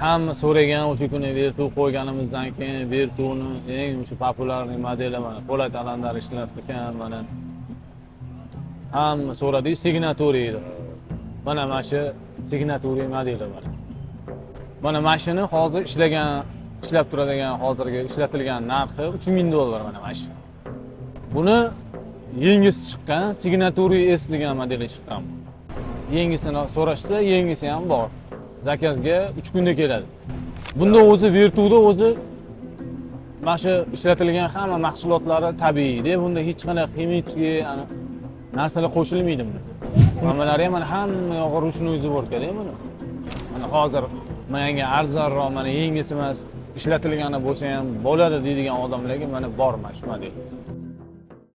Hamma so'ragan o'sha kuni Vertu qo'yganimizdan keyin Vertuni eng o'sha популярный modeli, mana, Po'lat Alamdar ishlatgan, mana, hamma so'radi Signatury edi. Mana shu Signatury modeli, mana. Mana shuni hozir ishlagan, ishlab turadigan, hozirgi ishlatilgan narxi 3000 dollar, mana shu. Buni yengisi chiqqan, Signatury S degan modeli chiqqan. Yengisini so'rashsa, yengisi ham bor. Заказ ga 3 kunda keladi. Bunda o'zi, Vertuda o'zi mana shu ishlatilgan hamma mahsulotlari tabiiyda, bunda hech qanaqa химический narsalar qo'shilmaydi bunda. Nimalari ham, mana, hamma yog'i ручной сборка da buni. Mana hozir menga arzonroq, mana, yengisi emas, ishlatilgani bo'lsa ham bo'ladi deydigan odamlarga, mana, bor mana shu model.